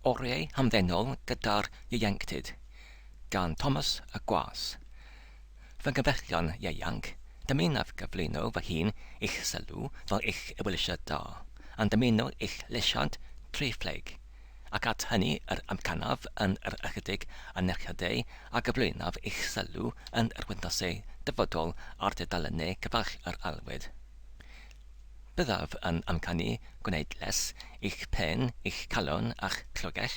Oriau hamddenol gyda'r ieuenctid, gan Thomas y Gwas. Fy nghyfeillion ieuanc, dymunaf gyflwyno fy hun i'ch sylw fel eich ewyllysio da, a'n dymuno eich llesiant triphlyg, ac at hynny yr amcanaf yn yr ychydig anerchiadau a gyflwynaf i'ch sylw yn yr wythnosau dyfodol ar dudalennau cyfaill yr aelwyd. Byddaf yn amcanu gwneud lles i'ch pen, i'ch calon a'ch llwgell,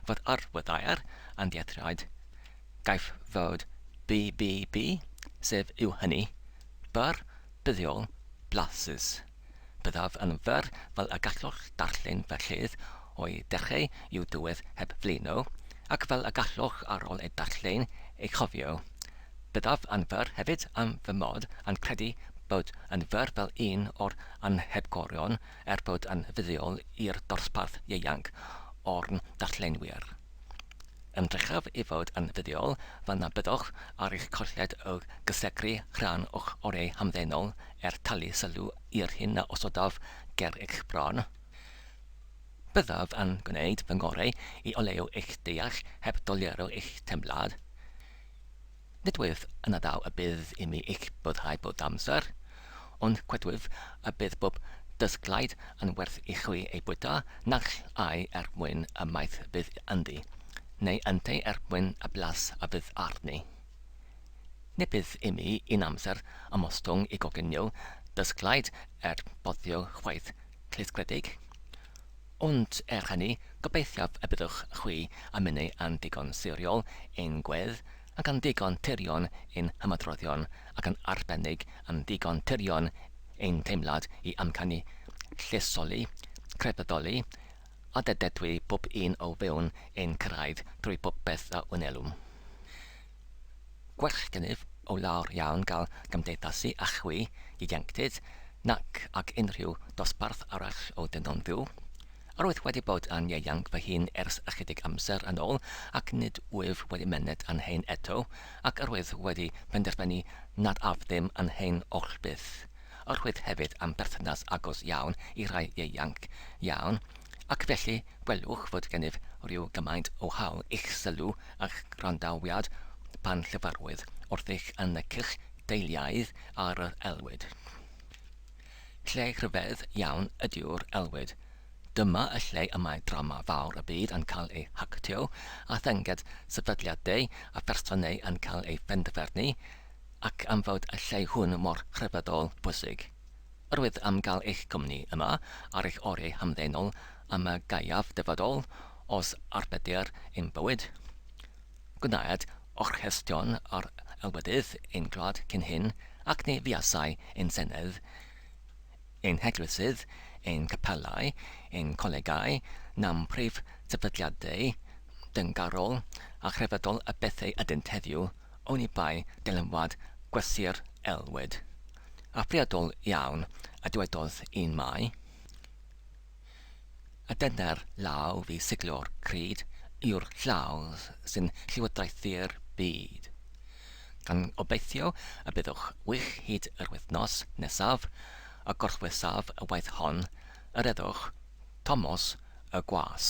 fod arwyddair yn dieithriad, gaiff fod BBB, sef yw hynny, byr, buddiol, blasus. Byddaf yn fyr fel y gallwch darllen fy llydd o'i dechrau i'w diwedd heb flino, ac fel y gallwch ar ôl ei darllen ei chofio. Byddaf yn fyr hefyd am fy mod yn credu bod yn fyr fel un o'r anhebgorion er bod yn fuddiol i'r dosbarth ieuanc o'r darllenwyr. Ymdrechaf i fod yn fuddiol fel na byddwch ar eich colled o gysegru rhan o'ch oriau hamddenol er talu sylw i'r hyn a osodaf ger eich bron. Byddaf yn gwneud fy ngorau i oleuo eich deall heb doluro eich teimlad. Nid wyf yn addaw y bydd i mi eich boddhau bob amser, ond credwyf y bydd bob dysglaid yn werth i chwi ei bwyta, naill ai er mwyn y maeth fydd ynddi, neu ynteu er mwyn y blas a fydd arni. Ni bydd i mi un amser ymostwng i goginio dysglaid er boddio chwaith clustgredig. Ond er hynny, gobeithiaf y byddwch chwi a minnau yn ddigon siriol ein gwedd, ac yn ddigon tirion ein hymadroddion, ac yn arbennig yn ddigon tirion ein teimlad i amcanu llesoli, crefyddoli, a dededwi bob un o fewn ein cyrraedd drwy bopeth a wnelwn. Gwell gennyf o lawr iawn gael cymdeithasu â chwi, ieuenctid, nac ag unrhyw dosbarth arall o ddynion fyw. Yr wyf wedi bod yn ieuanc fy hun ers ychydig amser yn ôl, ac nid wyf wedi myned yn hen eto, ac yr wyf wedi penderfynu nad af ddim yn hen oll byth. Yr wyf hefyd am berthynas agos iawn i rai ieuanc iawn, ac felly gwelwch fod gennyf ryw gymaint o hawl i'ch sylw a'ch gwrandawiad pan llefarwyd wrthych yn y cylch deiliaidd ar yr aelwyd. Lle rhyfedd iawn ydyw'r aelwyd. Dyma y lle y mae drama fawr y byd yn cael ei hactio, a thynged sefydliadau a phersonau yn cael ei phenderfynu, ac am fod y lle hwn mor rhyfeddol bwysig. Yr wyf am gael eich cwmni yma ar eich oriau hamddenol am y gaeaf dyfodol, os arbedir ein bywyd. Gwnaed orchestion ar aelwydydd ein gwlad cyn hyn, ac ni fuasai ein senedd, ein heglwysydd, ein capelau, ein colegau, na'm prif sefydliadau dyngarol a chrefyddol y bethau ydynt heddiw, oni bai dylanwad gwersi'r aelwyd. A phriodol iawn y dywedodd un mai, Y dyner law fu siglo'r cryd yw'r llaw sy'n llywodraethu'r byd. Gan obeithio y byddwch wych hyd yr wythnos nesaf, y gorffwysaf y waith hon, yr heddwch, Tomos y Gwas.